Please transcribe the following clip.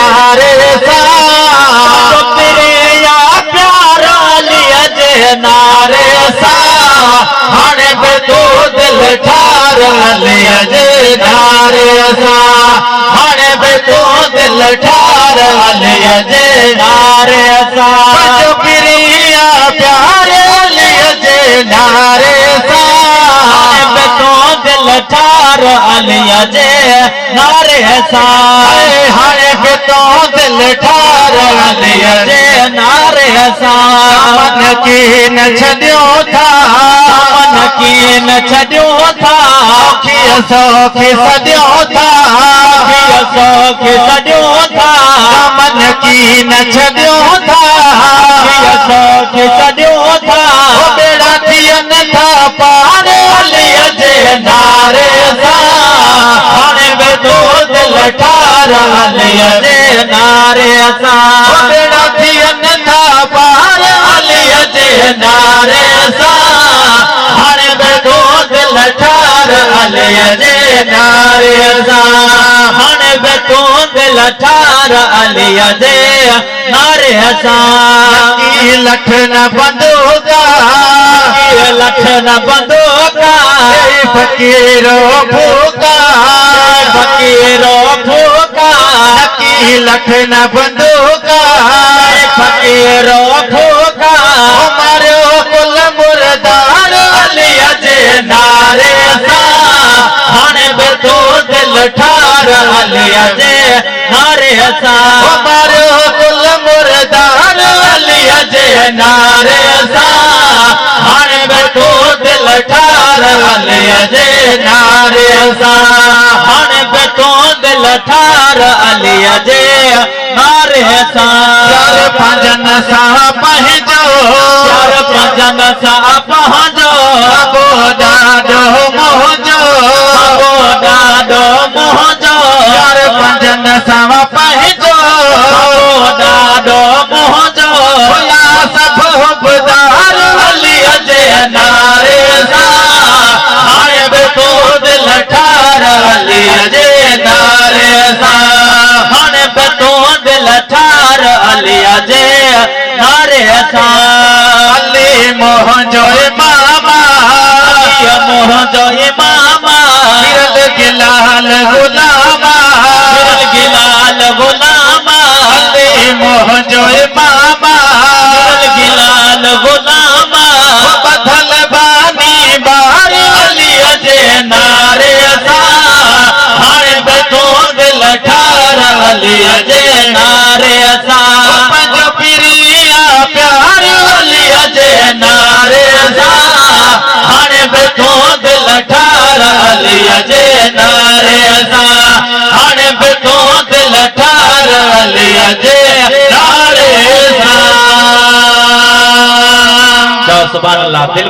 نعري سان. پنهنجو پرين آ پيارو عليء جي نعري سان. هاڻي به تون دل ٺار عليء جي نعري سان. هاڻي به تون دل ٺار عليء جي نعري سان. پنهنجو پرين آ پيارو عليء جي نعري هاڻي به سان. تون دل ٺار عليء جي نعري سان. هاڻي به تون دل ٺار عليء جي نعري سان. دامن ڪين ڇڏيو ٿا. دامن ڪين ڇڏيو ٿا. سوکيء سوکي سڏيو ٿا. سوکيء سوکي سڏيو ٿا. دامن ڪين ڇڏيو ٿا. سوکيء سوکي سڏيو ٿا. او ٻيڙا ٿين ٿا پار عليء جي نعري سان. هاڻي به تون دل ٺار عليء جي نعري سان. او ٻيڙا ٿين ٿا پار عليء جي نعري سان. هاڻي به تون دل ٺار عليء جي نعري سان. هاڻي به تون دل ٺار عليء جي نعري سان. نڪي لٺ نه بندوقا. نڪي لٺ نه بندوقا. فقيرو ڦوڪا. فقيرو ڦوڪا. نڪي لٺ نه بندوقا. فقيرو ڦوڪا. او ماريو ڪل مردار عليء جي نعري سان. هاڻي به تون دل ٺار عليء جي نعري سان. او ماريو ڪل مردار عليء جي نعري سان. هاڻي به تون دل ٺار عليء جي نعري سان. هاڻي به تون دل ٺار عليء جي نعري سان. يار پنهنجن سان پنهنجو. يار پنهنجن سان پنهنجو. بابو ڏاڏو منهنجو. بابو ڏاڏو منهنجو. يار پنهنجن سان پنهنجو. بابو ڏاڏو منهنجو. هيا سڀ حبدار عليء جي نعري سان. هاڻي به تون دل ٺار عليء جي نعري سان. هاڻي به تون دل ٺار عليء جي نعري سان. علي منهنجو امام آ. علي منهنجو امام آ. پيرل گلال غلام آ. پيرل گلال غلام آ. علي منهنجو امام آ. پيرل گلال غلام آ. ٻڌل ٻانهي ٻار عليء جي نعري سان. هاڻي به تون دل ٺار عليء جي نعري سان. پنهنجو پرين آ پيارو عليء جي نعري سان. هاڻي به تون دل ٺار عليء جي نعري سان. هاڻي به تون دل ٺار عليء جي نعري سان. چئو سبحان الله. دل.